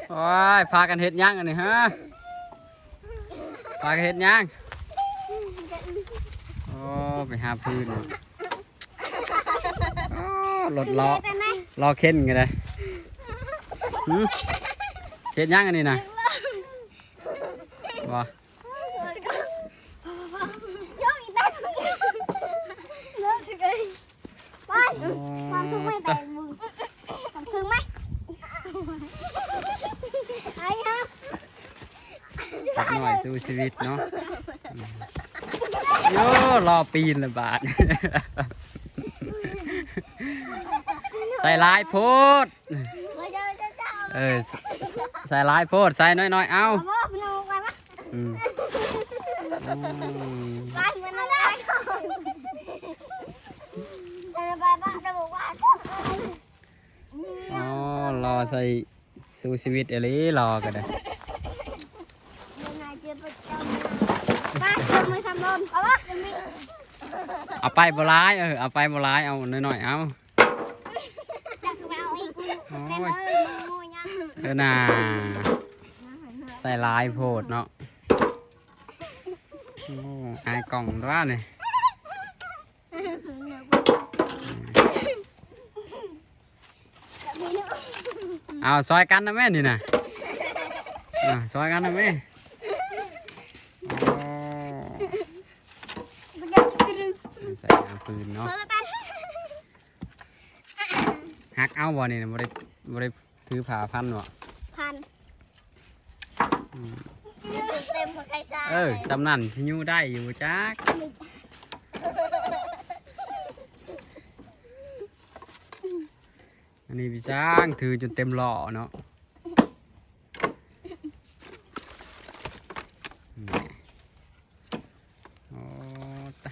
ໂອ້ຍ ພາກັນເຮັດຫຍັງອັນນີ້ຮະ? ພາກັນເຮັດຫຍັງ? ໂອ້ ໄປຫາຟືນ. ໂອ້ ລົດລໍ້ ລໍ້ເຂັນກໍໄດ້. ຫື? ເຮັດຫຍັງອັນນີ້ນະ? ບໍ່? ໄປ ມາເພິ່ງໄມ້ແຕກ ມາເພິ່ງໄມ້. ໄອ້ຮະ ເດັກນ້ອຍສູ້ຊີວິດເນາະ. ໂອ້ ລໍປີນລະບາດ. ໃສ່ຫຼາຍໂພດ. ເອີ ໃສ່ຫຼາຍໂພດ ໃສ່ໜ້ອຍໆ ເອົາ. ອືມ ອໍ ລໍໃສ່ສູ້ຊີວິດອີ່ຫຼີ ລໍກໍໄດ້. ເອົາໄປບໍ່ຫຼາຍ ເອີ ເອົາໄປບໍ່ຫຼາຍ ເອົາໜ້ອຍໆ ເອົາ. ໂອ້ຍ ເອີນາ ໃສ່ຫຼາຍໂພດເນາະ. ໂອ້ ອາຍກ້ອງຕົວະນີ້. ເອົາ ຊ່ອຍກັນນະແມ່ນີ້ນະ. ອ່າ ຊ່ອຍກັນນະແມ່. ໂອ້ ໃສ່ຫາຟືນເນາະ. ຫັກເອົາບໍ່ນີ້ນະ? ບໍ່ໄດ້ ບໍ່ໄດ້ຖືຜ້າພັນບໍ່? ພັນ. ອືມ ເຕັມຫົວໄກ່ຊາ. ເອີ ສ່ຳນັ້ນຊິຍູ້ໄດ້ຢູ່ບໍ່ຈັກ. ອັນນີ້ພີ່ຊ້າງຖືຈົນເຕັມລໍ້ເນາະ. ໂອ້ຕ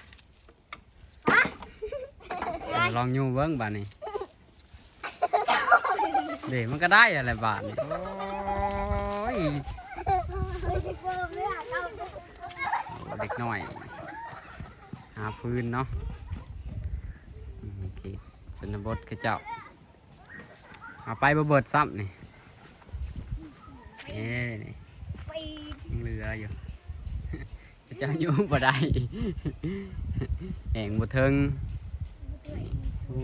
າຍ ລອງຍູ້ເບິ່ງບາດນີ້. ເດ້ ມັນກໍໄດ້ຫັ້ນແຫຼະບາດນີ້. ໂອ້ຍ ເດັກນ້ອຍຫາຟືນເນາະ. ອືມ ໂອເຄ ຊົນນະບົດເຂົາເຈົ້າ. ເອົາໄປບໍ່ເບິດຊ້ຳນີ້. ເອີ ນີ້ ປີນ ຍັງເຫຼືອຢູ່. ເຈົ້າຍູ້ບໍ່ໄດ້ ແຮງບໍ່ເຖິງ. ໂອ້